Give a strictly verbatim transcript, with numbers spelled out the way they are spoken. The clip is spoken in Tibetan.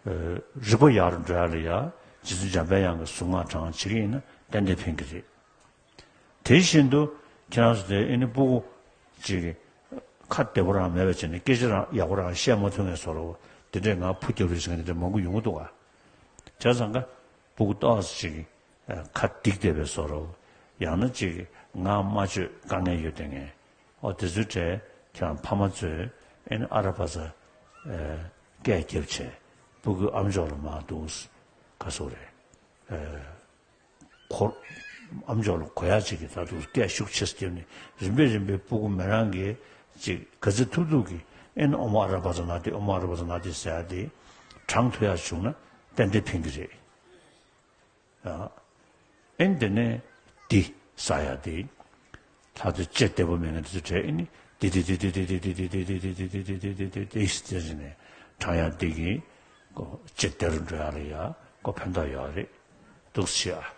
རིག་པ་ཡག་རུ་འགྲོ་ཡ་ལ་ཡ་རྗེ་བཙུན་འཇམ་དཔལ་དབྱངས་ཀྱི་གཟུངས་སྔགས་བགྲང་བྱེད་ཀྱི་ཡིན་ན་ཏན་ཏན་ཕན་གྱི་རེད། དེ་བཞིན་དུ་ཁྱེད་རང་ཚོ་དེ་ཨེ་ནི་སྤུ་གུ་ཅིག་ཁ་བདེ་པོ་རང་མེད་པ་བྱས་ནས་སྐད་ཆ་རང་ཡག་པོ་རང་བཤད་མ་ཐུབ་མཁན་བཟོ་འདྲ་བོ་དེ་འདྲས་ང་ཕུ་རྒྱབ་རེས་བྱེད་མཁན་དེ་འདྲས་མང་པོ་ཡོང་གི་འདུག་ག་བྱས་ཙང་ཀ་སྤུ་གུ་ཏོག་ཙམ་ཅིག་ཁ་སྡིགས་བསྡད་པའི་བཟོ་འདྲ་བོ། ཡང་ན་ཅིག་ངག་མ་བརྗོད་དཀའ་ངལ་ཡོད་བསྡད་མཁན། ཨོ་དེ་ཚོའི་གྲས་ཁྱེད་རང་ཕ་མ་ཚོས་ཨེ་ནི་ཨ་ར་པ་ཙ་སྐད་རྒྱབ་བྱས་སྤུ་གུ་ཨམ་ཅོག་ལ་མར་འདུག་ག་སོ་རེད། འཁོར། ཨམ་ཅོག་ལ་གོ་ཡག་ཅིག་གི་ད་དུང་སྐད་ཤུགས་ཆེ་ཙམ་བརྒྱབ་ནས་རིམ་པས་རིམ་པས་སྤུ་གུ་མི་རང་གིས་ཅིག་ག་ཚོད་ཐུབ་ཐུབ་ཀྱིས་ཨེ་ནི་ཨོཾ་ཨ་ར་པ་ཙ་ན་དྷཱིཿ་ཨོཾ་ཨ་ར་པ་ཙ་ན་དྷཱིཿ་ཟེར་ཡག་དེ་བགྲང་ཐུབ་ཡག་བྱུང་ན་ཏན་ཏན་ཕན་གྱི་རེད། ཨེ་ནི་དེ་ནས་འདི་ཟེར་ཡག་དེ་ལྷག་ཏུ་ལྕེ་བདེ་པོ་མེད་མཁན་དེ་ཚོ་གྲས་ཨེ་ནི་འདི་འདི་འདི་འདི་ཟེར་ནས་བགྲང་ཡག་འདི་གིས་ལྕེ་བདེ་རུ་འགྲོ་ཡག་ལ་ཡ་ཁོ་ཕན་ཐོགས་ཡོད་རེད། འདུག་སེ་བྱེད་ཨ།